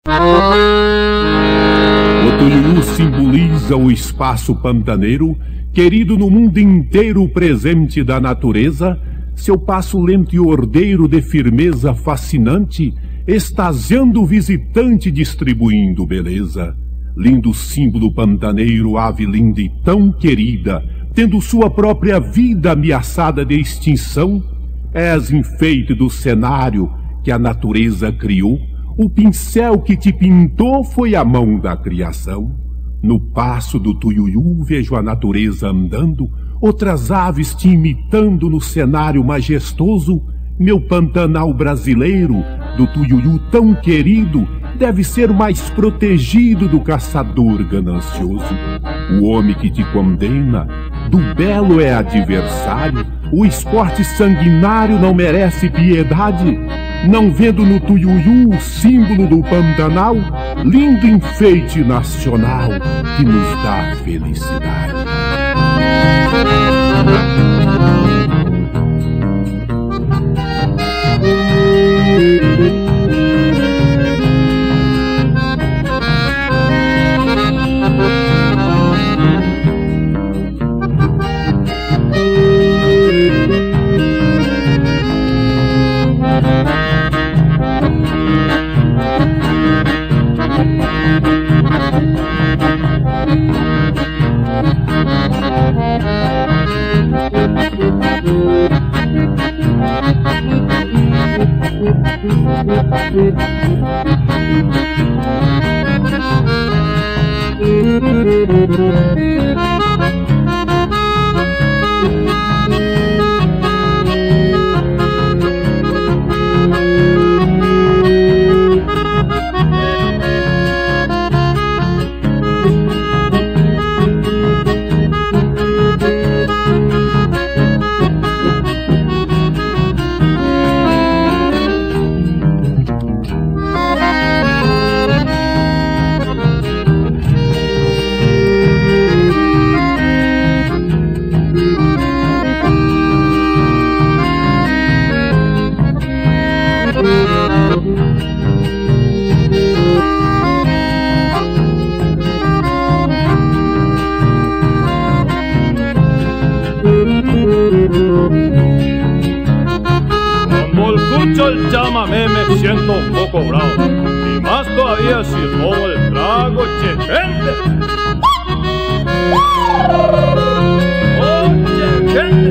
O tuiuiu simboliza o espaço pantaneiro, querido no mundo inteiro presente da natureza, seu passo lento e ordeiro de firmeza fascinante, extasiando o visitante, distribuindo beleza. Lindo símbolo pantaneiro, ave linda e tão querida, tendo sua própria vida ameaçada de extinção, és enfeite do cenário que a natureza criou. O pincel que te pintou foi a mão da criação. No passo do tuiuiu vejo a natureza andando, outras aves te imitando no cenário majestoso. Meu Pantanal brasileiro, do tuiuiu tão querido, deve ser mais protegido do caçador ganancioso. O homem que te condena, do belo é adversário, o esporte sanguinário não merece piedade. Não vendo no tuiuiu o símbolo do Pantanal, lindo enfeite nacional que nos dá felicidade. Cuando escucho el chamamé me siento un poco bravo, y más todavía si tomo el trago, che gente. ¡Oh, che gente!